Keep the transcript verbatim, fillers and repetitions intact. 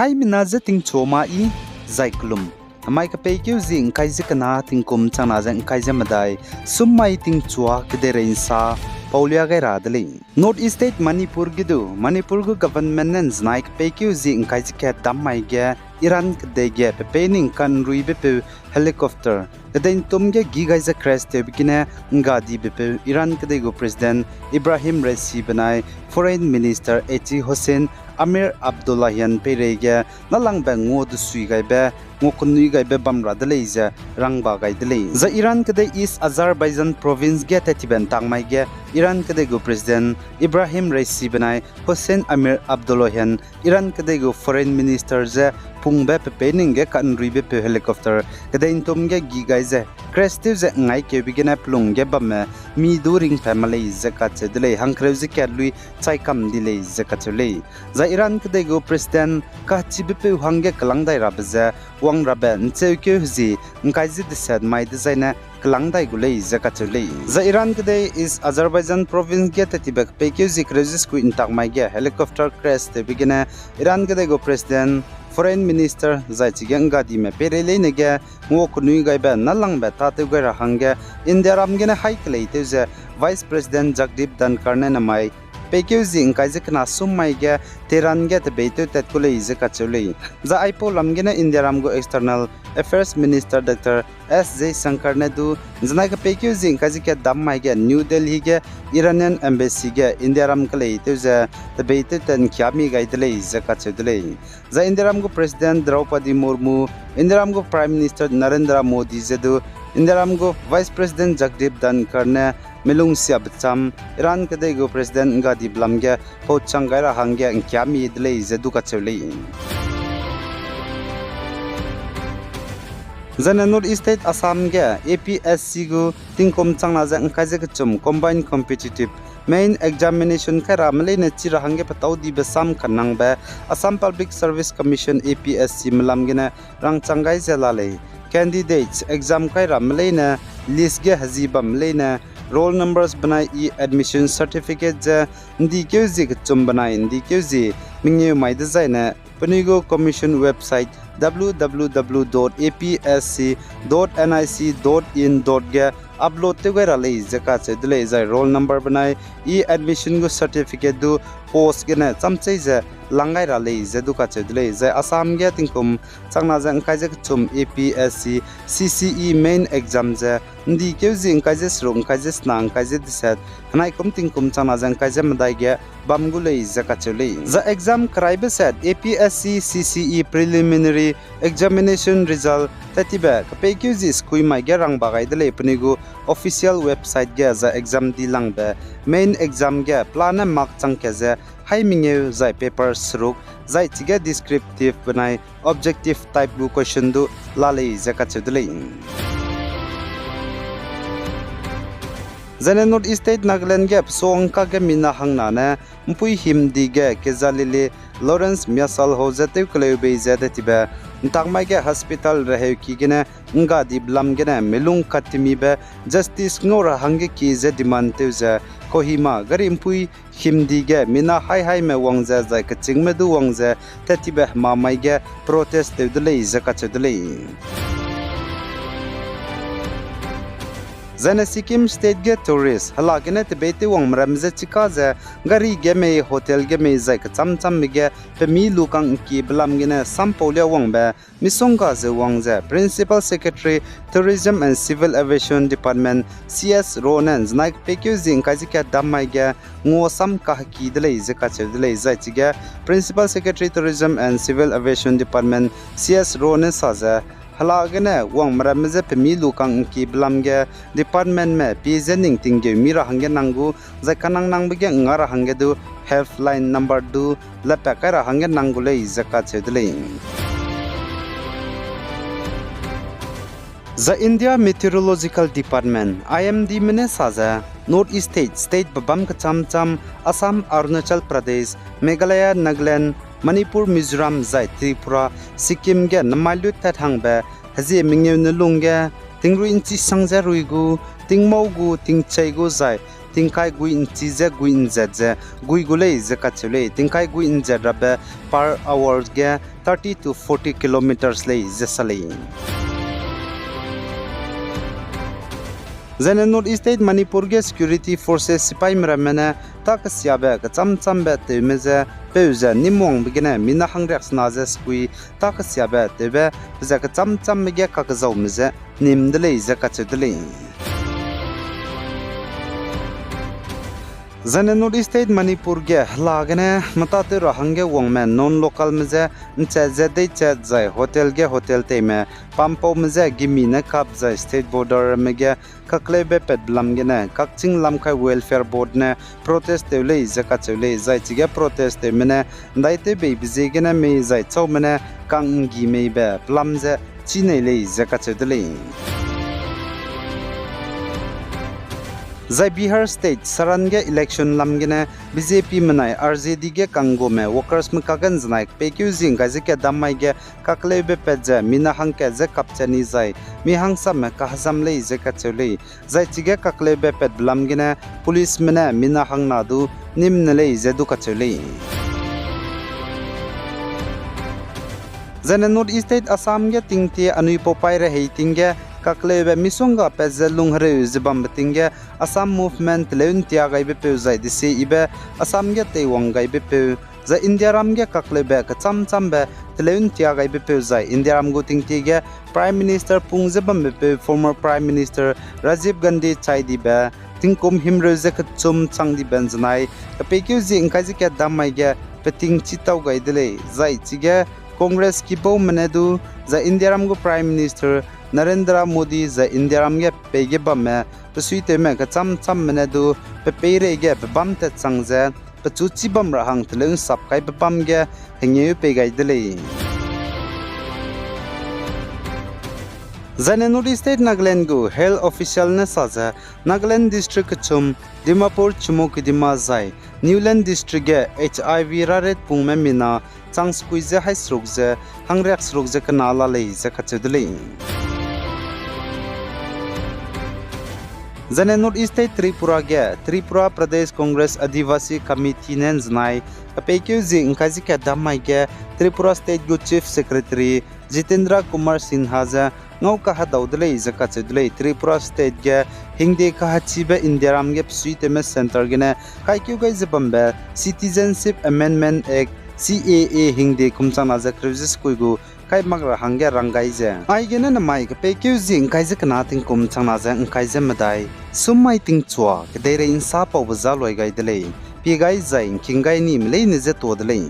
Aimena ze tingchua ma i, zai kelum. Hemai kepeikeu zie ngkai ze kena tingkum changna ze ngkai ze medai, sum mai tingchua kedeirei nsa paulia gai ra de lei. North East State Manipur ge du, Manipur gu government ne nzenai kepeikeu zie ngkai ze kat dam mai ge, Iran kedei ge pepei ning kanruibepeu helicopter kedei ntum ge gi gai ze crash tewbe gene nggadibe peu Iran kedei gu President Ebrahim Raisi benai Foreign Minister Eji Hossein Amir Abdollahian peireige nalangbe ngua desui gaibe, ngua kenui gaibe bam ra de lei ze rangba gai de lei. Zai Iran kedei East Azerbaijan province ge tattibe ntak mai ge Iran kedei gu President Ebrahim Raisi benai Hossein Amir Abdollahian Iran kedei gu Foreign Minister ze pungbe pepei ning ge kanruibe peu helicopter kedei ntum ge gi gai ze crash tew ze ngai keube gene pelung ge bamme mi du ringpat ma lei ze kacheu de lei, hangkereu ze kat lui chai kam di lei ze kacheu lei. Zai Iran kedei gu President kachibe peu hangge kelang dai rabe ze wang rabe ncheukeu hezie ngkai ze deset mai dezaine kelang dai gu lei ze kacheu lei. Zai Iran kedei East Azerbaijan province ge tattibe kepeikeu zie kereu ze sekui ntak mai ge helicopter crash tewbe gene Iran kedei gu President, Foreign Minister zai chige nggadime peirei leine ge ngua kenui gaibe nalangbe tâtew gai ra hangge Indiaram gene haî kelei tew ze Vice President Jagdeep Dhankhar ne namai peikeu zie ngkai ze kena sum mai ge Tehran ge tebeitew tat ku lei ze kacheu lei. Zai aipau lam gene Indiaram gu External Affairs Minister Dr S Jaishankar ne du nzenai kepeikeu zie ngkai ze kat dam mai ge New Delhi ge Iranian Embassy ge Indiaram kelei tew ze tebeitew tat nkiami gai de lei ze kacheu de lei. Zai Indiaram gu President Draupadi Murmu, Indiaram gu Prime Minister Narendra Modi ze du Indiaram gu Vice President Jagdeep Dhankhar ne milung siabe cham Iran kedei gu President nggadibe lam ge pauchang gai ra hangge nkiami de lei ze du kacheu lei. Zaine North East State Assam ge A P S C gu tingkum changna ze ngkai ze kechum Combined Competitive Main Examination kai ramme leine chi ra hangge petâu dibe sam kanangbe Assam Public Service Commission, A P S C me lam gene rangchang gai ze la lei. Candidates exam kai ramme leine list ge hezi bamme leine roll numbers benai e-admission certificate ze ndikeu zie kechum benai ndikeu zie mengeu mai dezaine penui gu commission website W W W dot A P S C dot N I C dot in dot ge upload tew gai ra lei ze kacheu de lei, zai roll number benai e-admission gu certificate du post gene chamchei ze lang gai ra lei ze du kacheu de lei. Zai Assam ge tingkum changna ze ngkai ze kechum A P S C C C E main exam ze ndikeu zie ngkai ze seruk, ngkai ze sena, ngkai ze deset, henai kum tingkum changna ze ngkai ze medai ge bam gu lei ze kacheu lei. Zai exam keraibe set A P S C C C E preliminary examination result tattibe kepeikeu zie sekui mai ge rangba gai de lei, penui gu official website ge zai exam dilangbe main exam ge pelane mark chang kat ze haî mengeu zai paper seruk zai chige descriptive benai objective type gu question du la lei ze kacheu de lei. Zaine North East State Nagaland ge pesuangka ge mina hangna ne mpui himdi ge kezalili Lawrence Myasal hau ze tewkeleu bei ze detibe ntak mai ge hospital reheuki gene nggadibe lam gene milung katimibe justice ngau ra hangge kie ze demand tew ze Kohima gari mpui himdi ge mina haî haîme wang ze zai kechîngme du wang ze tetibe hema mai ge protest tew de lei ze kacheu de lei. Zaine Sikkim State ge tourist hela gene tebeitew wangme ramme je chika ze gari ge mei, hotel ge mei zai kechâm châmbe ge pemi lukang ngkiebe lam gene sampau lia wangbe misongga ze wang ze Principal Secretary, Tourism and Civil Aviation Department, C S Ro ne nzenai kepeikeu zie ngkai ze kat dam mai ge ngua sam kaheki de lei ze kacheu de lei. Zai chige Principal Secretary, Tourism and Civil Aviation Department, C S Ro ne sa ze, hela gene wangme ramme je pemi lukang ngkiebe lam ge departmentme pie je ning tinggeu mi ra hangge nang gu, zai kanang nangbe ge nga ra hangge du helpline number du lepat kai ra hangge nang gu lei ze kacheu de lei. Zai India Meteorological Department, I M D me ne sa ze, North East State, state bebâm kechâm châm, Assam, Arunachal Pradesh, Meghalaya, Nagaland, Manipur, Mizoram zai Tripura, Sikkim ge nemai lut tat hangbe hezie mengeu ne lung ge tingrui nchi sang ze rui gu, tingmau gu, tingchei gu zai tingkai gui nchi ze gui nzat ze gui gu lei ze kacheu lei. Tingkai gui nzat rabe per hour ge thirty to forty kilometres lei ze sa lei. Zaine North East State Manipur ge security forces sipaime ramme ne ta kesiabe kechâm châmbe tewme je peu ze nîmwangbe gene mina hangriaksena ze sekui ta kesiabe tewbe pe ze kechâm châmbe ge kakezaume je nîm de lei ze kacheu de lei. Zaine North East State Manipur ge hela gene metatew ra hangge wangme non-localme je ’nchat ze deichat zai hotel ge hotel teime pampaume je gimi ne kap zai state borderme ge kakleube patbe lam gene Kakching Lamkai Welfare Board ne protest tew lei ze kacheu lei, zai chige protest tewme ne ’ndaitewbeibe ziegene mei zai châume ne kang'nggî meibe pelam ze chî nei lei ze kacheu de lei. Zai Bihar State Saran ge election lam gene B J P menai R J D ge kangguame workersme kak ge ’nzenai kepeikeu zi ’ngkai ze kat dam mai ge kakleube pat ze mina hangkat ze kapchat ni zai mi hangsamme kahezam lei ze kacheu lei. Zai chige kakleube patbe lam gene policeme ne mina hangna du nîm ne lei ze du kacheu lei. Zaine North East State Assam ge tingtie anui paupai rehei ting ge kakleube misongga pat ze lunghereu ze bambe ting ge Assam Movement teleu ’ntia gaibepeu zai desie yibe Assam ge teiwang gaibepeu, zai Indiaram ge kakleube kechâm châmbe teleu ’ntia gaibepeu zai Indiaram gu tingtie ge Prime Minister pung ze bambepeu former Prime Minister Rajiv Gandhi chai dibe tingkum himreu ze kechum chang dibe ’nzenai kepeikeu zi ’ngkai ze kat dam mai ge peting chitau gai de lei, zai chige Congress kibaume ne du, zai Indiaram gu Prime Minister Narendra Modi zai Indiaram ge pei ge bamme pesuitewme kechâm châmme ne du pe peirei ge pebâm tat chang ze pechu chî bam ra hang teleu ’nsap kaibe bam ge hengeu pei gai de lei. Zaine North East State Nagaland gu health official ne sa ze, Nagaland district kechum, Dimapur, Chumoukedima zai Newland district ge H I V raret pungme mina chang sekui ze hai seruk ze hangriak seruk ze kena la lei ze kacheu de lei. Zaine North East State Tripura ge Tripura Pradesh Congress Adivasi Committee ne ’nzenai kepeikeu zi ’ngkai ze kat dam mai ge Tripura State gu Chief Secretary Jitendra Kumar Sinha ze ngau kahedau de lei ze kacheu de lei. Tripura State ge hingde kahechibe Indiaram ge pesuitewme centre gene kaikeu gai ze bambe Citizenship Amendment Act, C A A hingde kum changna ze kereu ze sekui gu kai mak ra hangge rang gai ze, aigene namai kepeikeu zi ’ngkai ze kena tingkum changna ze ’ngkai ze medai, summai tingchua kedeirei ’nsa paube za luai gai de lei. Pie gai zai ’ngking gai nime leine ze tuâ de lei.